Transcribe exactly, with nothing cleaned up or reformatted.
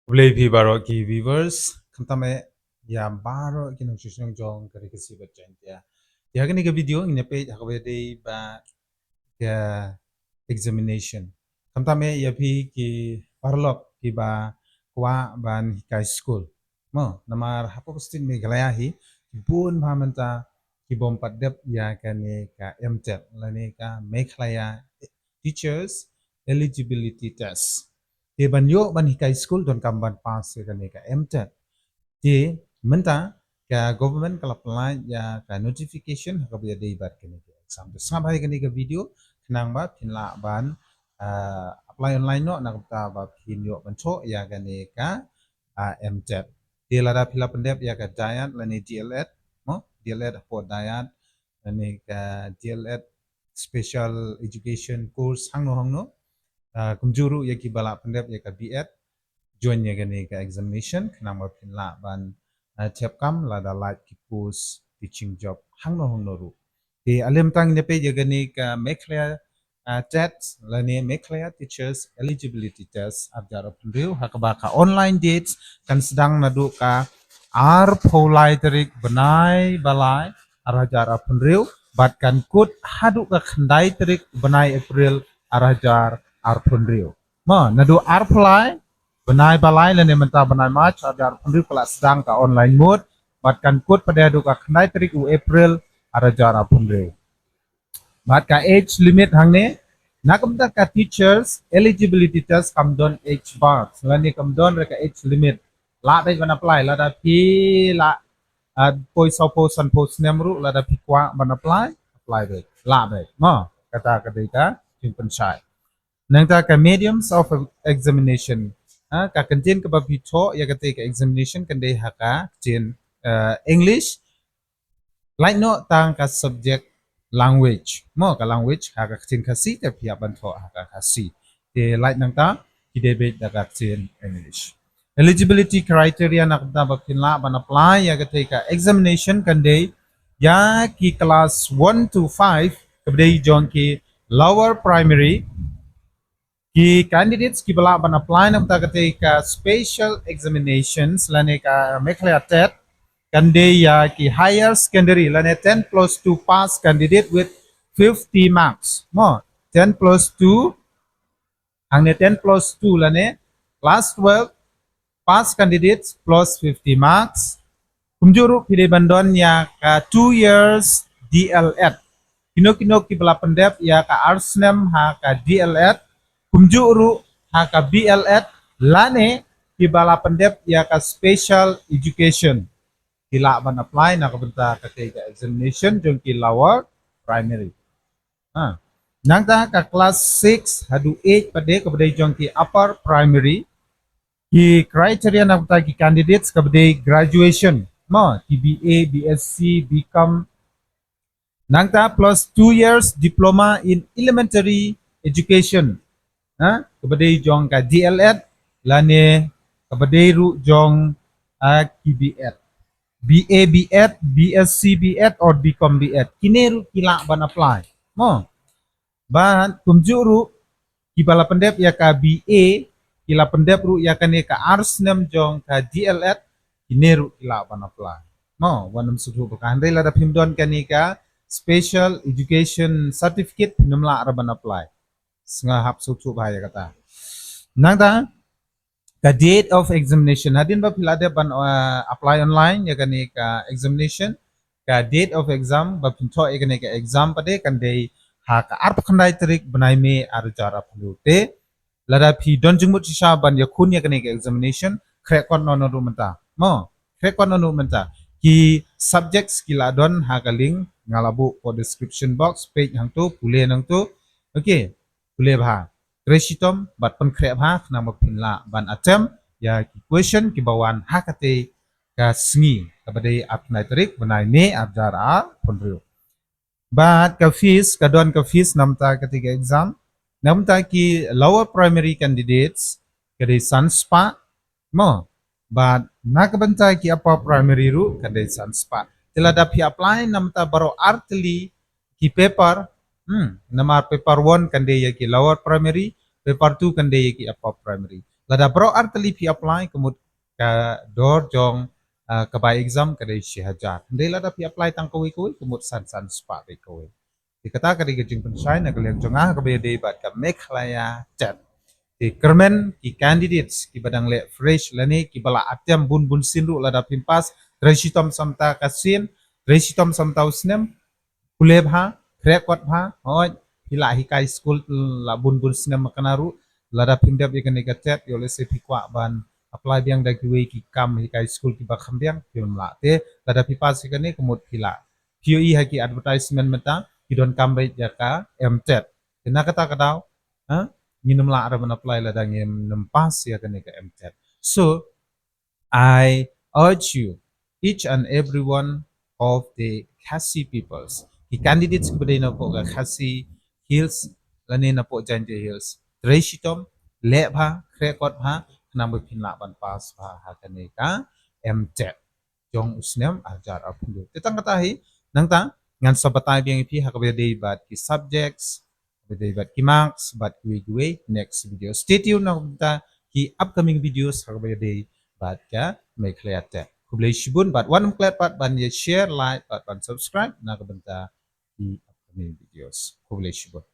Khublei phi baroh ki viewers, khamtam eh ïa baroh ki nongshong shnong jong ka Ri Khasi bad Jaiñtia. Ïa kane ka video ngin ïa peit ha kaba ïadei bad ka examination. Khamtam eh ïa phi ki paralok kiba kwah ban hikai skul. Mo, namar hapoh ka state Meghalaya hi, ki bun bha mynta ki bym pat dep ïa kane ka MTET lane ka Meghalaya Teachers Eligibility Test. Te ban ïoh ban hikai skul donkam ban pass ïa kane ka MTET. Te mynta ka government ka la pynlait ïa ka notification ha kaba ïadei bad kane ka exam. Te sngap ha kane ka video khnang ba phin lah ban, ah, apply online noh na ka bynta ba phin ïoh ban thoh ïa kane ka, ah, MTET. Te lada phi la pyndep ïa ka DIET lane DLED, mo, DLED hapoh DIET lane ka DLED special education course hangno hangno. Ah, kumjuh ruh ïa kiba la pyndep ïa ka BEd, join ïa kane ka examination khnang ba phin lah ban, ah, thep kam lada lait ki post teaching job hangno hangno ruh. Te ale mynta ngin ïa peit ïa kane ka Meghalaya, ah, TET lane Meghalaya Teachers Eligibility Test ar hajar arphew hynriew ha kaba ka online dates kan sdang naduh ka arphew lai tarik bnai ba lai ar hajar arphew hynriew bad kan kut haduh ka khyndai tarik bnai April ar hajar arphew hynriew. Mo, naduh arphew lai bnai ba lai lane mynta bnai March ar hajar arphew hynriew ka la sdang ka online mode bad kan kut pat haduh ka khyndai tarik u April ar hajar arphew hynriew. Bad ka age limit hangne, na ka bynta ka teachers eligibility test kam don age bar lane kam don re ka age limit. Lah beit ban apply lada phi la, ah, poi sawphew sanphew snem ruh lada phi kwah ban apply, apply beit. Lah beit. Mo, kata ka dei ka jingpynshai. Nangta ka mediums of examination. Ha, ka ktien kaba phi thoh ïa kata ka examination kan dei ha ka ktien, eh, English. Lait noh tang ka subject language. Mo, ka language ha ka ktien Khasi te phi hap ban thoh ha ka Khasi. Te lait nangta ki dei beit da ka ktien English. Eligibility criteria na ka bynta ba phin lah ban apply ïa kata ka examination kan dei ïa ki class one to five kaba dei jong ki lower primary. Ki candidates kiba lah ban apply na ka bynta kata ka special examinations lane ka Meghalaya TET kan dei ïa ki higher secondary lane ten plus two pass candidate with fifty marks. Mo, ten plus two, hangne ten plus two lane class twelve pass candidates plus fifty marks. Kumjuh ruh phi dei ban don ïa ka two years DLEd. Kino kino kiba la pyndep ïa ka ar snem ha ka DLEd, kumjuh ruh ha ka BLEd lane kiba la pyndep ïa ka special education ki lah ban apply na ka bynta kata ka examination jong ki lower primary. Ha. Nangta ka class six haduh eight pat de kaba dei jong ki upper primary. Ki criteria na ka bynta ki candidates kaba dei graduation. Mo, ki BA, BSc, BCom. Nangta plus two years diploma in elementary education. Ha, kaba dei jong ka DLEd lane kaba dei ruh jong, ah, ki BEd. BA BEd, BSc BEd or BCom BEd. Kine ruh ki lah ban apply. Mo. Bad kumjuh ruh kiba la pyndep ïa ka BA, ki la pyndep ruh ïa kane ka ar snem jong ka DLEd, kine ruh ki lah ban apply. Mo, wat nym sngewthuh ba ka hynrei lada phim don kane ka special education certificate phim lah ruh ban apply. Sngewhap sngewthuh bha ïa kata. Nangta ka date of examination. Hadien ba phi la dep ban, uh, apply online ïa kane ka examination, ka date of exam ba phin thoh ïa kane ka exam pat de kan dei ha ka arphew khyndai tarik bnai May ar hajar arphew hynriew. Te lada phi don jingmut shisha ban ïakhun ïa kane ka examination, khreh kot noh noh ruh mynta. Mo, khreh kot noh noh mynta. Ki subjects ki la don ha ka link nga la buh ha description box, peit hangto, pule hangto. Okay. Pule bha, trei shitom bad pynkhreh bha khnang ba phin lah ban attempt ïa ki question kiba wan ha kata ka sngi kaba dei arphew khyndai tarik bnai May ar hajar arphew hynriew. Bad ka fees, ka don ka fees na ka bynta kata ka exam. Na ka bynta ki lower primary candidates ka dei san spah. Mo, bad na ka bynta ki upper primary ruh ka dei san spah. Te lada phi apply na ka bynta baroh ar tylli ki paper, hmm, namar paper one kan dei ïa ki lower primary, paper two kan dei ïa ki upper primary. Lada baroh artylli phi apply ka mut ka dor jong, ah, ka bai exam ka dei shi hajar. Hynrei lada phi apply tang kawei kawei ka mut san san spah beit kawei. Te kata ka dei ka jingpynshai na ka liang jong nga ha kaba ïadei bad ka Meghalaya TET. Te kyrmen ki candidates kiba dang leh fresh lane kiba la attempt bun bun sien ruh, lada phim pass trei shitom samta ka sien, trei shitom samta u snem, pule bha, khreh kot bha, hooid, phi la hikai skul la bun bun snem ma kane ruh, lada phim dep ïa kane ka TET, ïoh lehse phi kwah ban apply biang da kiwei ki kam hikai skul kiba kham biang, phim lah. Te lada phi pass ïa kane ka mut phi lah. Phi ïohi ha ki advertisement mynta ki donkam beit ïa ka MTET. Te na kata ka daw, ha, ngin ym lah ruh ban apply lada ngim pass ïa kane ka MTET. So I urge you, each and every one of the Khasi peoples, ki candidates kiba dei napoh ka Khasi Hills lane napoh Jaintia Hills, trei shitom, leh bha, khreh kot bha, khnang ba phin lah ban pass bha ha kane ka MTET jong u snem ar hajar arphew hynriew. Te tang kata hi, nangta ngan sa batai biang ïa phi ha kaba ïadei bad ki subjects, kaba ïadei bad ki marks, bad kiwei kiwei, next video. Stay tuned na ka bynta ki upcoming videos ha kaba ïadei bad ka Meghalaya TET. Khublei shibun bad wat nym klet pat ban ïa share, like bad ban subscribe na ka bynta ki upcoming videos. Khublei shibun.